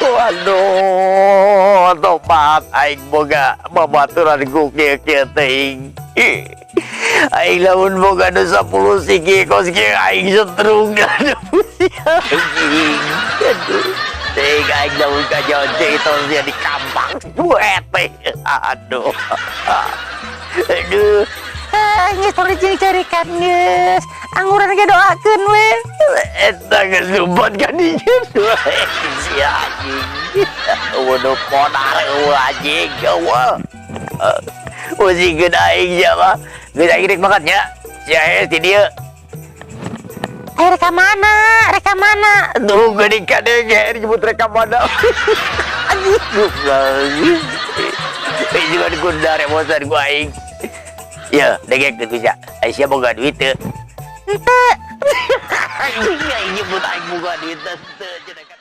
Aduh, tobat aing boga babaturan ku kieu-kieu teuing. Aing lamun boga nu 10 siki kos kieu aing setrung, aduh, anjing. Aduh. Teuing aing lamun ka jonce itu sia di kampak buet teh. Aduh. Aduh. Ah, geus, tong dicerikan geus. Angguran ge doakeun we. Eta geus lumpat ka dieu si anjing. Eueuh nu podar eueuh anjing eueuh. Pusingkeun aing sia mah. Geus, aing rek makan nya. Sia hese ti dieu. Eh, rek ka mana? Rek ka mana? Tuh geuning kadenge jemput rek ka mana. Anjing goblok. Eh, juga digundar emosan ku aing. Ya, dengek geus sia. Ai sia boga duit teu? Henteu. Anjing, aing nyebut aing boga duit teu cenah.